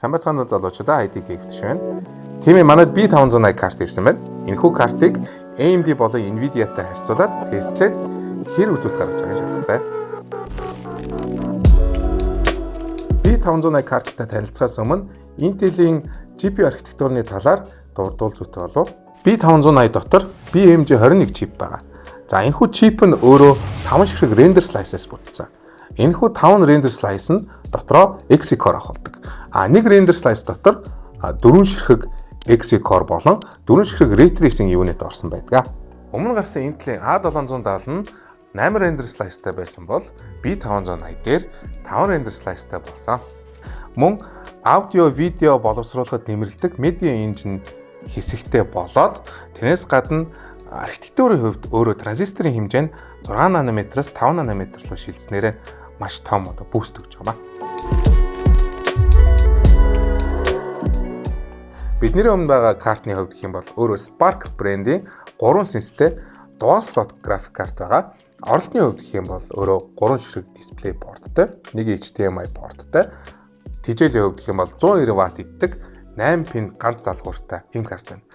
Сайн байцгаана уу, залуучуудаа, ID Geek биш байна. Тийм ээ, манайд B580 карт ирсэн байна. Энэхүү картыг AMD болон Nvidia-тай харьцуулаад тестлээд хэр үзүүлэлт гаргаж байгааг шалгацгаая. B580 карттай танилцахаас өмнө Intel-ийн GPU архитектурны талаар дурдвал зүйтэй болов. B580 дотор BMG21 чип байгаа. За, энэхүү чип нь өөрөө 5 ширхэг render slice-аас бүтсэн. Энэхүү 5 render slice нь дотроо Xe core авахулдаг. А нэг render slice дотор 4 ширхэг Xe core болон 4 ширхэг ray tracing unit орсон байдаг. Өмнө гарсан Intel-ийн A770 нь 8 render slice-тай байсан бол B580 дээр 5 render slice-тай болсон. Мөн аудио, видео боловсруулахад нэмэрлэдэг Media Engine хэсэгтэй болоод, тэрнээс гадна архитектурын хувьд өөрөө транзисторын хэмжээ нь 6 нанометроос 5 нанометр руу шилжснээрээ маш том одоо boost өгч байгаа юм. Бидний өмнө байгаа картны хувьд гэх юм бол өөрөө Spark брендийн 3 сэнстэй dual slot график карт байгаа. Оролтны хувьд гэх юм бол өөрөө 3 ширхэг дисплей порттой, нэг HDMI порттой. Тэжээлийн хувьд гэх юм бол 190 ватт иддэг 8 пин ганц залгууртай ийм карт байна.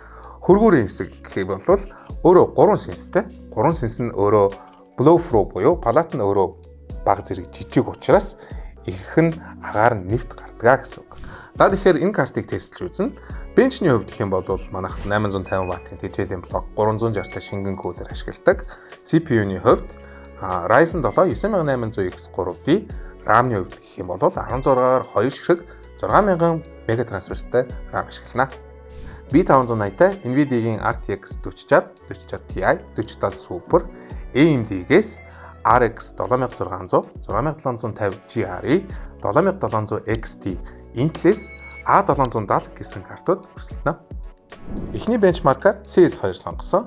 Хөргүүрийн хэсэг гэх юм бол өөрөө 3 сэнстэй. 3 сэнс нь өөрөө blow through буюу палат нь өөрөө баг зэрэг жижиг учраас ихэнх нь агаар нь нэвт гардгаа гэсэн үг. За, тэгэхээр энэ картыг тестэлж үзнэ. Bench ний хувьд гэх юм бол манайх 850 ваттын тэжээлийн блок, 360 та шингэн cooler ашигладаг. CPU-ны хувьд Ryzen 7 9800X 3D, RAM-ны хувьд гэх юм бол 16-аар 2 ширхэг 6000 мегатрансфертэй RAM ашиглана. B580-тай Nvidia-гийн RTX 4060, 4060 Ti, 4070 Super, AMD-гээс RX 7600, 6750 GRE, 7700 XT, Intel-с A770 гэсэн картууд өрсөлдөнө. Эхний benchmark аар CS2 сонгосон.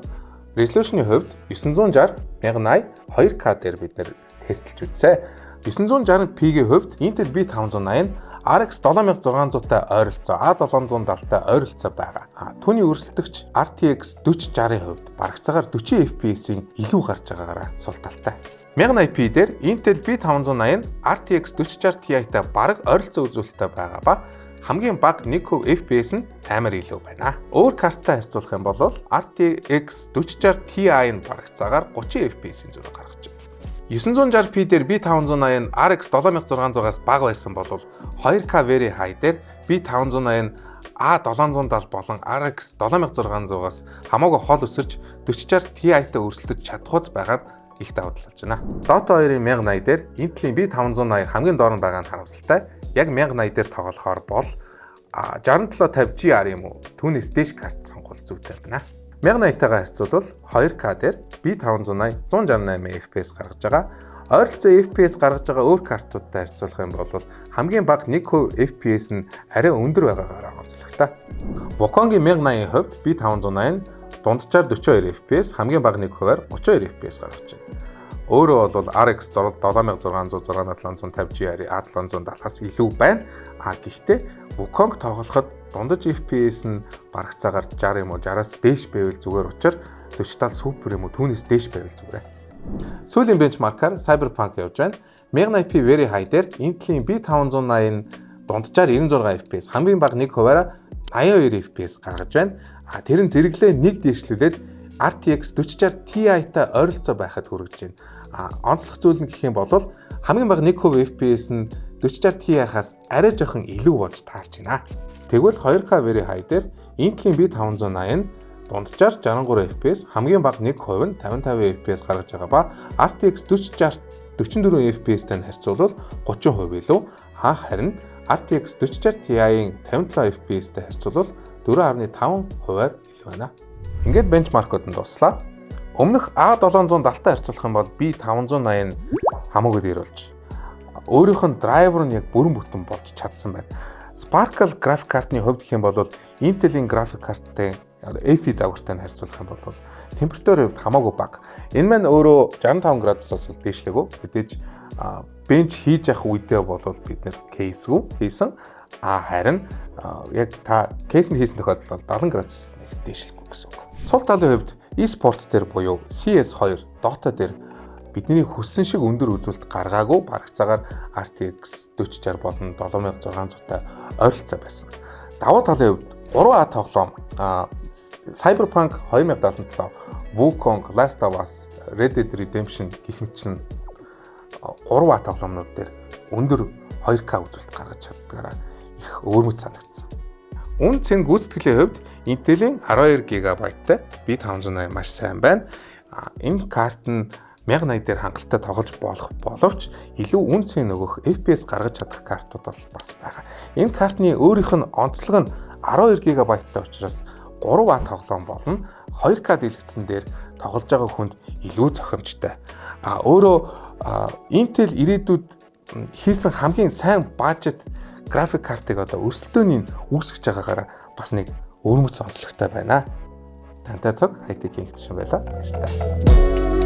Resolution-ы хувьд 960 1080 2K дээр бид нэр тестэлж үзсэн. 960p-ийн хувьд Intel B580 RX 7600-тай ойролцоо, A770-тай ойролцоо байгаа. А түүний өрсөлдөгч RTX 4060-ын хувьд барагцаагаар 40 FPS-ийн илүү гарч байгаагаараа сул талтай. 1080p дээр Intel B580 RTX 4060 Ti-тай бараг ойролцоо үзүүлэлттэй байгаа ба хамгийн бага 1% FPS нь амар илүү байна. Өөр карттай харьцуулах юм бол RTX 4060 Ti нь барагцаагаар 30 FPS-ийн зөрүү гаргаж байна. 960p дээр B580 RX 7600-аас бага байсан бол 2K Very High дээр B580 A770 болон RX 7600-аас хамаагүй хол өсөрч 4060 Ti-тай өрсөлдөж чадахуйц байгаа нь их давуу тал болж байна. Dota 2-ын 1080 дээр Intel-ийн B580 хамгийн доор нь байгаа нь харамсалтай. Яг 1080 дээр тоглохоор бол 6750 GR юм уу, түүнээс дээш карт сонгол зүйтэй байна. 1080-тайгаа харьцуулбал 2K дээр B580 168 FPS гаргаж байгаа. Ойролцоо FPS гаргаж байгаа өөр картуудтай харьцуулах юм бол хамгийн бага 1% FPS нь арай өндөр байгаагаараа онцлогтой. Wukong-ийн 1080-ийн хувьд B580 дунджаар 42 FPS, хамгийн бага 1%-аар 32 FPS гаргаж байна. Өөрөө бол RX 7600, 6750 GR, A770-аас илүү байна. А гэхдээ Wukong тоглоход дундаж FPS нь барагцаагаар 60 юм уу, 60-аас дээш байвал зүгээр учраас 40 супер юм уу, түүнээс дээш байвал зүгээр. Сүүлийн benchmark аар Cyberpunk явж байна. 1080p Very High дээр Intel-ийн B580 дунджаар 96 FPS, хамгийн бага 1 хувиараа 82 FPS гаргаж байна. А тэр нь зэрэглээ нэг дээшлүүлээд RTX 4060 Ti-тай ойролцоо байхад хүрэж байна. А онцлог зүйл нь гэх юм бол хамгийн бага 1% FPS нь 4060 Ti-хаас арай жоохон илүү болж таарч байна. Тэгвэл 2K Very High дээр Intel-ийн B580 дунджаар 63 FPS, хамгийн бага 1% нь 55 FPS гаргаж байгаа ба RTX 4060 44 FPS-тэй нь харьцуулбал 30% илүү, а харин RTX 4060 Ti-ийн 57 FPS-тэй харьцуулбал 4.5 хувиар илүү байна. Ингээд benchmark ууд нь дууслаа. Өмнөх A770-тай харьцуулах юм бол B580 хамаагүй дээр болж өөрийнх нь драйвер нь яг бүрэн бүтэн болж чадсан байна. Sparkle график картны хувьд гэх юм бол Intel-ийн график карттай FE загвартай нь харьцуулах юм бол температурын хувьд хамаагүй бага. Энэ маань өөрөө 65 градусаас бол дээшлээгүй. Мэдээж bench хийж явах үедээ бол бид нэр case гүй хийсэн. А харин яг та case нд хийсэн тохиолдолд бол 70 градус нэг дээшлэхгүй гэсэн үг. Сул талын хувьд e-sport дээр буюу CS2, Dota дээр Бидний хүссэн шиг өндөр үзүүлэлт гаргаагүй, барагцаагаар RTX 4060 болон 7600-тай ойролцоо байсан. Давуу талын хувьд 3A тоглоом Cyberpunk 2077, Wukong, Last of Us, Red Dead Redemption гэх мэтчилэн 3A тоглоомнууд дээр өндөр 2K үзүүлэлт гаргаж чаддгаараа их өвөрмөц санагдсан. Үнэ цэн гүйцэтгэлийн хувьд Intel-ийн 12 ГБ-тай B580 маш сайн байна. Энэ карт нь 1080 дээр хангалттай тоглож болох боловч илүү үнэ цэн өгөх, FPS гаргаж чадах картууд бол бас байгаа. Энэ картны өөрийнх нь онцлог нь 12 ГБ-тай учраас 3A тоглоом болно 2K дэлгэцэн дээр тоглож байгаа хүнд илүү зохимжтой. А өөрөө Intel ирээдүйд хийсэн хамгийн сайн budget график картыг одоо өрсөлдөөний үүсгэж байгаагаараа бас нэг өвөрмөц онцлогтой байна. Тантай цуг хайтекийн гишүүн байлаа. Баяртай.